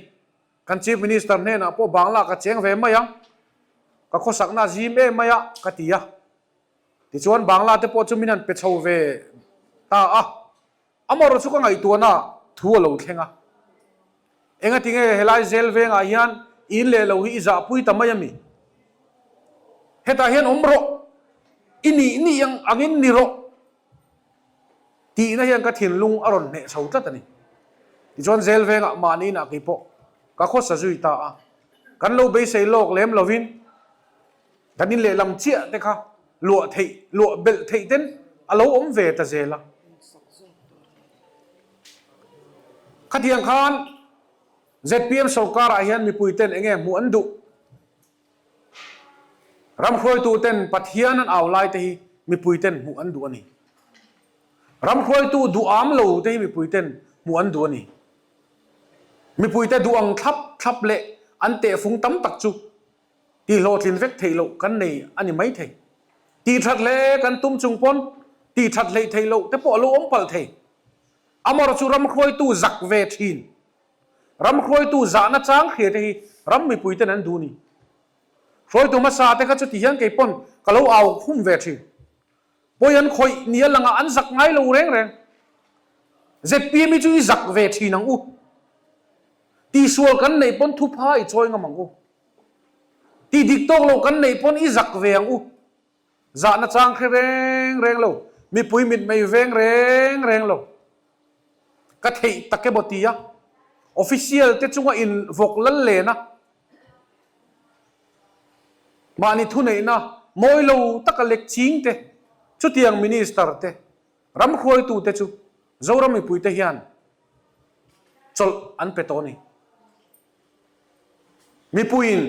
Kan Chief Minister hnenah pawh Bangla ka cheng ve mai ang, ka khawsakna a zim em mai a, ka ti a. Tichuan Bangla te pawh chu min han pe chho ve ta a, amaherawh chu ka ngaihtuahna thu a lo thleng a. Engati nge helai zel vengah hian in leh lo hi i zahpui ta mai a mi? Hetah hian awm rawh, i nih nih ang angin ni rawh. Tihna hian ka thinlung a rawn hneh chho tlat a ni. Tichuan zel vengah mahni inah kei pawh ka khawsa zui ta a, kan lo beisei lawk lem lovin kan in lehlam chiah te kha luah theih, luah belh theih ten a lo awm ve ta zel a. Khatiang khan zpm sorkarah hian mipui ten enge hmuh an duh? Ram hruaituten Pathian an au lai te hi mipuiten hmuh an duh a ni. Ram hruaitu duham lo te hi mipuiten hmuh an duh a ni. Mipuite duh ang thlap thlap leh an tehfung tam tak chu tihhlawhtlin vek theih loh kan nei a ni mai thei. Tihthat hle kan tum chung pawn tihthat hleih theih loh te pawh a lo awm palh thei. Amaherawhchu chu ram hruaitu zak ve thin Ram hruaitu zahna chang hria te hi ram mipui ten an duh ni. Hruaitu hmasa te kha chuti hian kei pawn ka lo au khum ve thin. Pawi an khawih ni a langah an zak ngai lo reng reng. Zpm hi chu i zak ve thin ang u. Tihsual kan neih pawn thupha i chawi ngam ang u. Tih dik tawk loh kan neih pawn i zak ve ang u. Zahna chang hre reng reng lo, mipui mitmei veng reng reng lo. Ka theih tak emaw ti a, official te chunga in vawk lal len a, mahni thuneihna mawi lo taka lek ching te, chutiang minister te, ram hruaitu te chu Zoram mipui te hian chawlh an pe tawh a ni. Mipuiin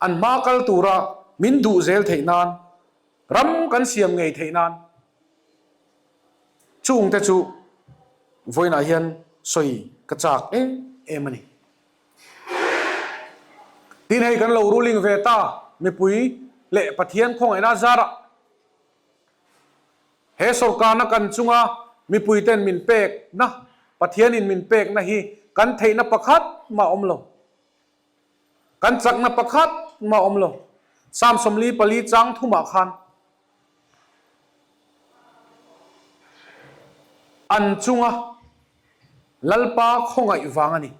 An hma kal tura min duh zel theih nan, ram kan siam ngei theih nan chungte chu vawiinah hian sawi ka chak em em a ni. Tin hei kan lo ruling ve ta mipui leh Pathian khawngaihna zarah he sawrkarna kan chunga mipuiten min pekna, Pathianin min pekna hi kan theihna pakhat mah awm lo. Kan chakna pakhat mah awm lo. Psalm 44 chang thumah khan an chunga Lalpa khawngaih vang a ni,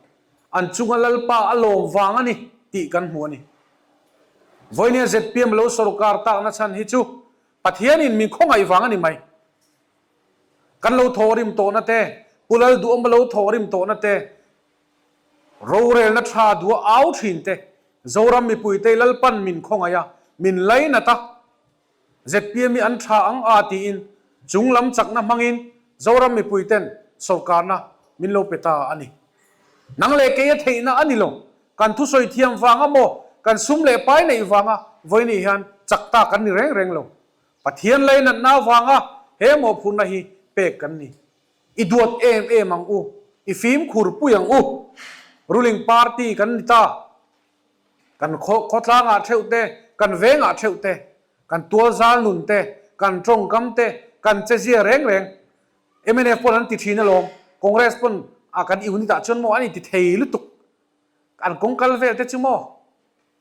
an chunga Lalpa a lawm vang a ni tih kan hmu a ni. Vawinia zpm lo sorkar takna chhan hi chu Pathianin min khawngaih vang a ni mai. Kan lo thawhrim tawhna te. Pu Lalduhawma lo thawhrim tawhna te, rorelna tha duha au thin te, Zoram mipuite Lalpan min khawngaih a, min lainat a, zpm hi an tha ang a tiin chung lam chakna hmangin Zoram mipuiten sawrkarna min lo pe ta a ni. Nang leh kei a theihna a ni lo, kan thusawi thiam vanga maw, kan sum leh pai neih vanga vawiin hian chak ta kan ni reng reng lo. Pathian lainatna avanga he mawhphurhna hi pek kan ni. I duat em em ang u, i fimkhur pui ang u. Ruling party kan ni ta. Kan khawtlangah theuh te, kan vengah theuh te, kan tualzal nun te, kan tawngkam te, kan chezia reng reng. Mnf pawn an ti thin alawm, Congress pawn a kan unit ah chuan maw an inti thei lutuk. An kawngkal vel te chu maw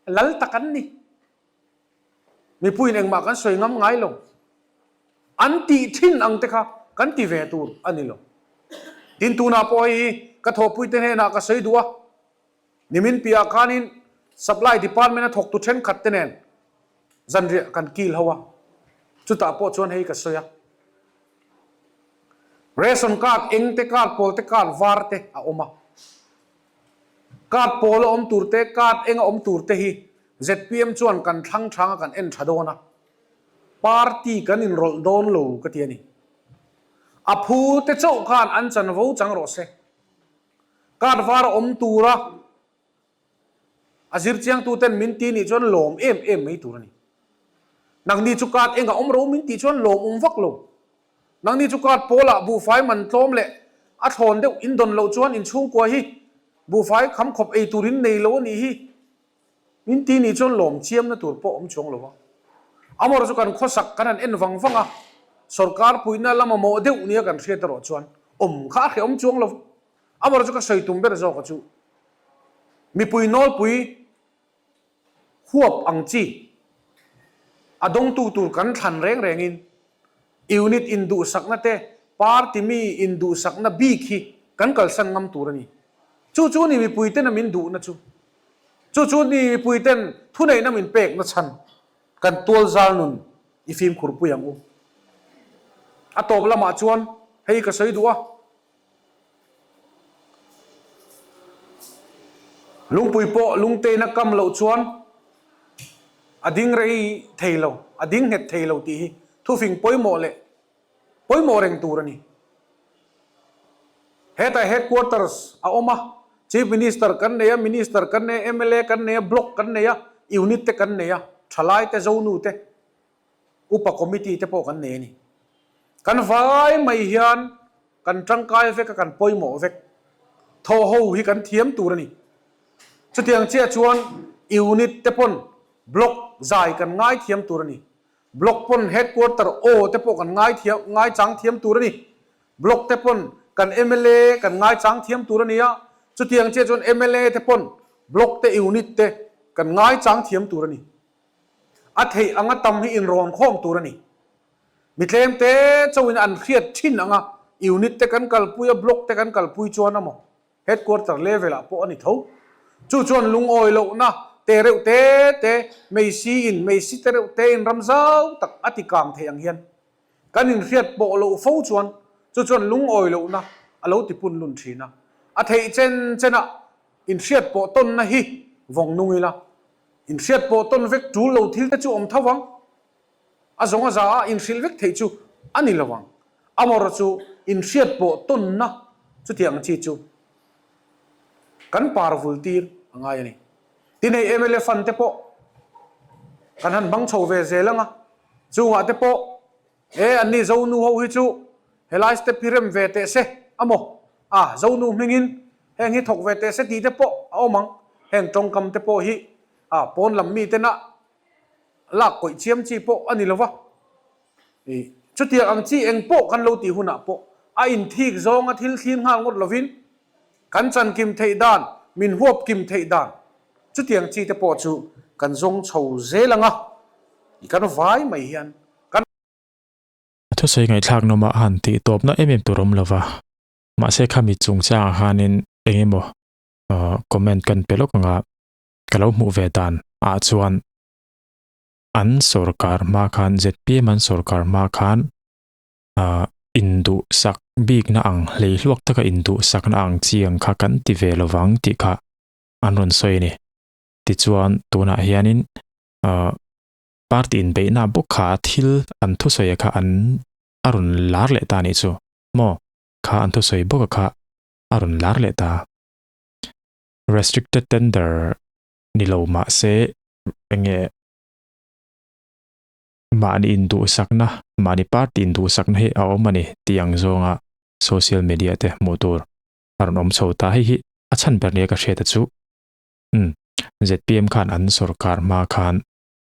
lal tak an ni. Mipuiin engmah kan sawi ngam ngai lo. An tih thin ang te kha kan ti ve tur a ni lo. Tin tunah pawh hei hi ka thawhpuite hnenah ka sawi duh a, nimin piahah khanin Supply Department a thawktu thenkhat te nen zanriah kan kil ho a, chutah pawh chuan hei ka sawi a. Ration card eng te, card pawl te, card var te a awm a. Card pawl a awm tur te, card eng a awm tur te hi zpm chuan kan thlang thang a kan en tha dawn a, party kan inrawlh dawn lo ka ti a ni. A phu te chauh khan an chanvo chang rawh se. Card var a awm tura a zirchiangtu ten min ti nih chuan lawm em em mai tur a ni. Nangni chu card eng a awm ro min tih chuan lawm awm vak lo. Nangni chu card pawlah buhfai man tlawm leh a thlawn deuh in dawn loh chuan in chhungkua hi buhfai kham khawp ei tur in nei lo a nih hi. Min ti nih chuan lawm chiamna tur pawh awm chuang lo a. Amaherawhchu chu kan khawsak kan han en vang vang a, sawrkar puihna la mamawh deuh nia kan hriat erawh chuan awm kha a hrehawm chuang lo. Amaherawhchu chu ka sawi tum ber zawk a chu mipui nawlpui huap ang chi a dawngtu tur kan thlan reng rengin unit induhsakna te party mi induhsakna bik hi kan kalsan ngam tur a ni. Chu chu ni mipuitena min duhna chu. Chu chu ni mipuiten thuneihna min pekna chhan kan tualzal nun i fimkhur pui ang u. A tawp lamah chuan hei ka sawi duh a. Lungpui pawh lungtein a kam loh chuan a ding rei thei lo, a ding nghet thei lo tih hi thufing pawimawh leh pawimawh reng tur a ni. Hetah headquarters a awm a, Chief Minister kan nei a, Minister kan nei a, mla kan nei a, Block kan nei a, Unit te kan nei a, thalai te, Zonu te, Upa Committee te pawh kan nei a ni. Kan vai mai hian kan tangkai vek a, kan pawimawh vek. Thawh ho hi kan thiam tur a ni. Chutiang chiah chuan Unit te pawn Block zai kan ngaithiam tur a ni. Block pawn headquarter aw te pawh kan ngaithiam ngaichang thiam tur a ni. Block te pawn kan mla kan ngaichang thiam tur a ni a, chutiang chiah chuan mla te pawn block te unit te kan ngaichang thiam tur a ni. A theih anga tam hi inrawn khawm tur a ni. Mi tlem te chauhin an hriat thin anga unit te kan kalpui a block te kan kalpui chuan amaw Headquarter level ah pawh a ni tho. Chu chuan lungawi lohna te reuh te te, meisi in meisi te reuh te in ram zau tak a ti kang thei ang hian kan inhriat pawh loh fo chuan chu chuan lungawi lohna a lo ti pun lun thin a. A theih chen chen ah inhriat pawh tawnna hi vawng nung ila, inhriat pawh tawn vek tul lo thil te chu awm tho vang. A zawng a za a inhrilh vek theih chu a ni lo ang. Amaherawhchu chu inhriat pawh tawnna chutiang ang chi chu kan par vul tir a ngai a ni. Tin hei mla fund te pawh kan han hmang chho ve zel ang a, chungah te pawh he anni Zonu ho hi chu helai step hi rem ve teh se amaw a Zonu hmingin heng hi thawk ve teh se tih te pawh a awm ang. Heng tawngkam te pawh hi a pawn lam miten a lak kawih chiam chi pawh a ni lo va, ih chutiang ang chi eng pawh kan lo tih hunah pawh a inthik zawnga thil thlir nghal ngawt lovin kan chankim theih dan, min huap kim theih dan chutiang chi te pawh chu kan zawng chho zel ang a, ih kan vai mai hian kan. A thusawi ngaihthlak nawm a han tih tawpna em em tur awm lo va, mahse khami chungchangah khanin eng emaw comment kan pe lawk ang a. Ka lo hmuh ve dan ah chuan an sorkar hma khan zpm an sorkar hma khan ah. Induhsak bikna ang, hleihluak taka induhsakna ang chi ang kha kan ti ve lovang tih kha an rawn sawi a ni. Tichuan tunah hianin ahh party inbeihna bawk kha thil an thusawi kha an a rawn lar leh ta anih chu maw? Kha an thusawi bawk a kha a rawn lar leh ta. Restricted tender ni lo mahse enge mahni induhsakna, mahni party induhsakna hi a awm a ni tih ang zawnga social media te hmuh tur a rawn awm chho ta. Hei hi a chhan ber nia ka hriat a chu. Umm zpm khan an sorkar hma khan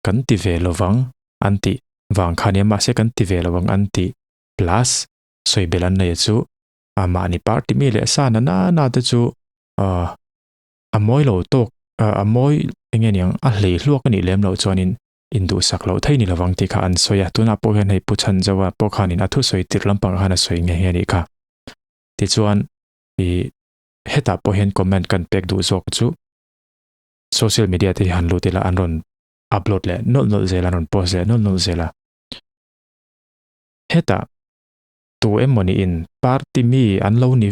kan ti ve lovang an tih vang kha nia mahse kan ti ve lovang an tih plus sawi bel an nei a chu a mahni party mi leh sa na na na te chu ahh a mawi lo tawk a mawi eng nge niang a hlei hluak a nih lem loh chuanin induhsak loh thei ni lovang tih kha an sawi a tunah pawh hian hei Pu Chhanzova pawh khanin a thusawi tirh lampangah khan a sawi nghe nghe a nih kha tichuan ih hetah pawh hian comment kan pek duh zawk chu social media te hi han lut ila an rawn upload leh nawlh nawlh zel a an rawn post leh nawlh nawlh zel a hetah tu emawni in party mi an lo ni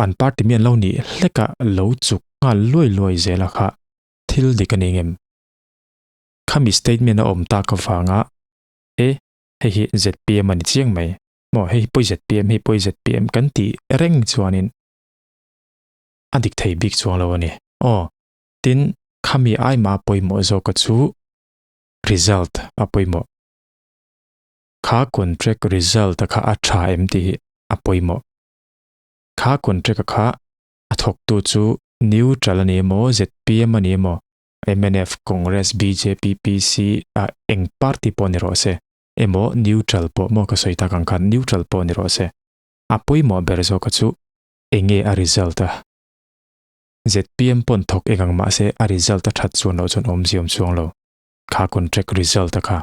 an party mi an lo nih hlek a lo chuk nghal luai luai zel a kha thil dik a ni ngem khami statement a awm tak avanga e hei hi zpm a ni chiang mai maw hei hi pawi zpm hei pawi zpm kan tih reng chuanin a dik thei bik chuang lo a ni. Aw, tin khami aima pawimawh zawka chu result a pawimawh. Kha contract result a kha a tha em tih hi a pawimawh. Kha contract a kha a thawktu chu neutral a ni emaw, zpm a ni emaw, mnf, Congress, bjp, PC a eng party pawh ni rawh se emaw neutral pawh maw ka sawi tak ang khan neutral pawh ni rawh se. A pawimawh ber zawka chu enge a result a? Zpm pawn thawk eng ang mahse a result a that chuan loh chuan awmzia awm chuang lo. Kha contract result a kha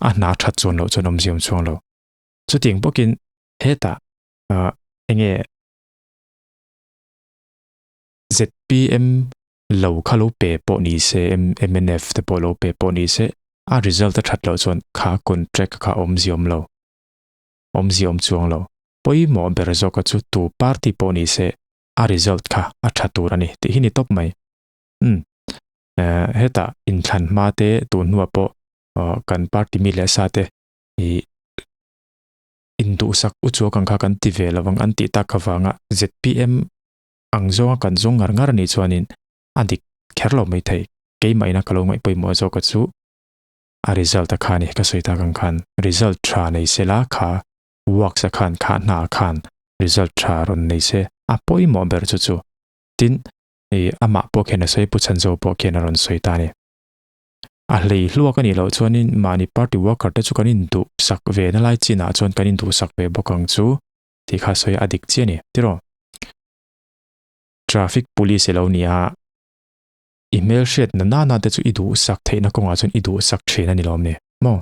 a hna that chuan loh chuan awmzia awm chuang lo. Chutiang bawkin hetah ah enge zpm lo kha lo pe pawh ni se mnf te pawh lo pe pawh ni se a result a that loh chuan kha contract kha awmzia awm lo. Awmzia awm chuang lo. Pawimawh ber zawka chu tu party pawh ni se a result kha a tha tur a ni tih hi ni tawp mai. Umm hetah inthlan hma te tun hnuah pawh kan party mi leh sa te ih induhsak u chuak ang kha kan ti ve lovang an tih tak avanga zpm ang zawnga kan zawng ngar ngar a nih chuanin a dik kher lo mai thei. Keimah ina ka lo ngaih pawimawh zawka chu a result a kha a ni ka sawi tak ang khan result tha nei sela kha works a khan kha hna a khan result tha rawn nei se a pawimawh ber chu chu tin ih amah pawh khian a sawi Pu Chhanzo pawh khian a rawn sawi ta a ni. A hlei hluak a nih loh chuanin mahni party worker te chu kan induhsak ve na lai chinah chuan kan induhsak ve bawk ang chu tih kha sawi a dik chiah a ni tiraw. Traffic police ilo ni a i hmelhriatna nana te chu i duhsak theihna kawngah chuan i duhsak thin a ni lawm ni maw?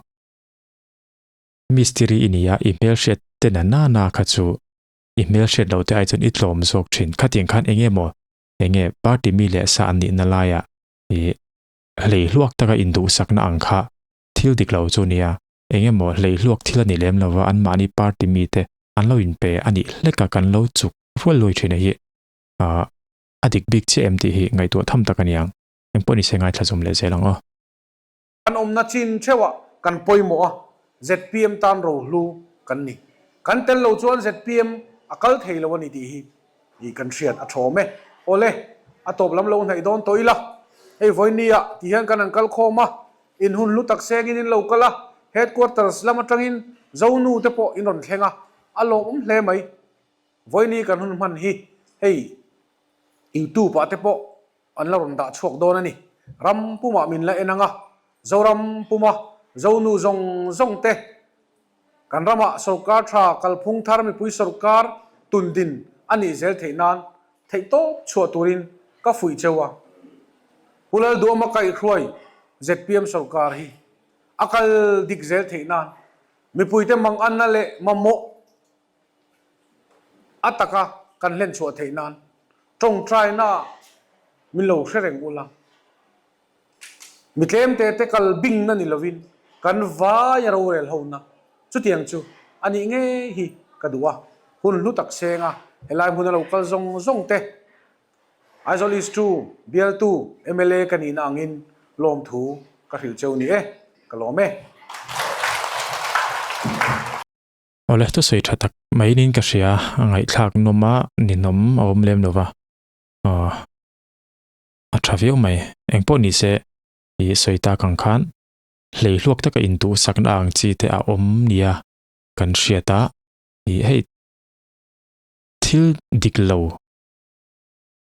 Mistiri i ni a, i hmelhriat te na nana kha chu i hmelhriat loh te ai chuan i tlawm zawk thin. Khatiang khan eng nge maw eng nge party mi leh sa an nihna laiah i hleihluak taka induhsakna ang kha thil dik lo chu nia, eng emaw hleihluak thil a ni lem lova anmahni party mite an lo inpe a nih hlek a kan lo chuk rual lui thin a hi. Ahh. A dik bik chiah em tih hi ngaihtuah tham tak a ni ang. Engpawh ni se ngaithla zawm leh zel ang aw. Kan awmna chin theuhah kan pawimawh a, zpm tan rohlu kan ni. Kan tel lo chuan zpm a kal thei lo a ni tih hi i kan hriat a thawm e. Awle, a tawp lam lo hnaih dawn tawh ila, hei vawinia ti hian kan han kal khawm a, in hun hlu tak sengin in lo kal a, headquarters lam atangin Zonu te pawh in rawn thleng a, a lawmawm hle mai. Vawiini kan hun hman hi hei YouTube ah te pawh an la rawn dah chhuak dawn a ni. Ram pumah min la en ang a, Zoram puma Zonu zawng zawng te kan ramah sorkar tha kalphung thar mipui sorkar tundin a nih zel theih nan theihtawp chhuah turin ka fuih cheu a. Pu Lalduama kaihhruai zpm sorkar hi a kal dik zel theih nan mipuite manganna leh mamawh A taka kan hlen chhuah theih nan tawngtaina min lo hre reng ula. Mi tlemte te kal bingna ni lovin kan vaia rorel hona chutiang chu a nih ngei hi ka duh a, hun hlu tak seng a, helai hmuna lo kal zawng zawng te Aizawl East chu bialtu mla ka nihna angin lawmthu ka hrilh cheu ni e, ka lawm e. Awle, thusawi tha tak mai niin ka hria, a ngaihthlak nawm a, ninawm a awm lem lo va, aw a tha viau mai. Engpawh ni se, i sawi tak ang khan hleihluak taka intuhsakna ang chi te a awm nia kan hriat a, i hei thil dik lo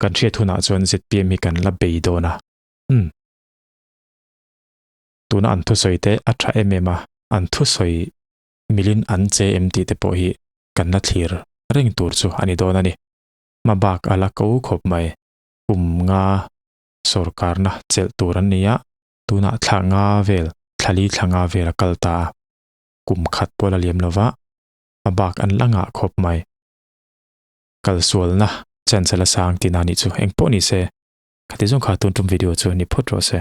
kan hriat hunah chuan zpm hi kan la bei dawn a, umm tuna an thusawi te a tha em em a, an thusawi milin an che em tih te pawh hi kan la thlir reng tur chu a ni dawn a ni. Hma bak a la ko khawp mai, kum nga sawrkarna chelh tur an ni a, tunah thla nga vel, thla li thla nga vel a kal ta a, kum khat pawh la liam lo va, hma bak an la ngah khawp mai. Kalsualna chance a la sang tihna a nih chu, engpawh ni se, khati zawng kha tun tum video chu ni phawt rawh se.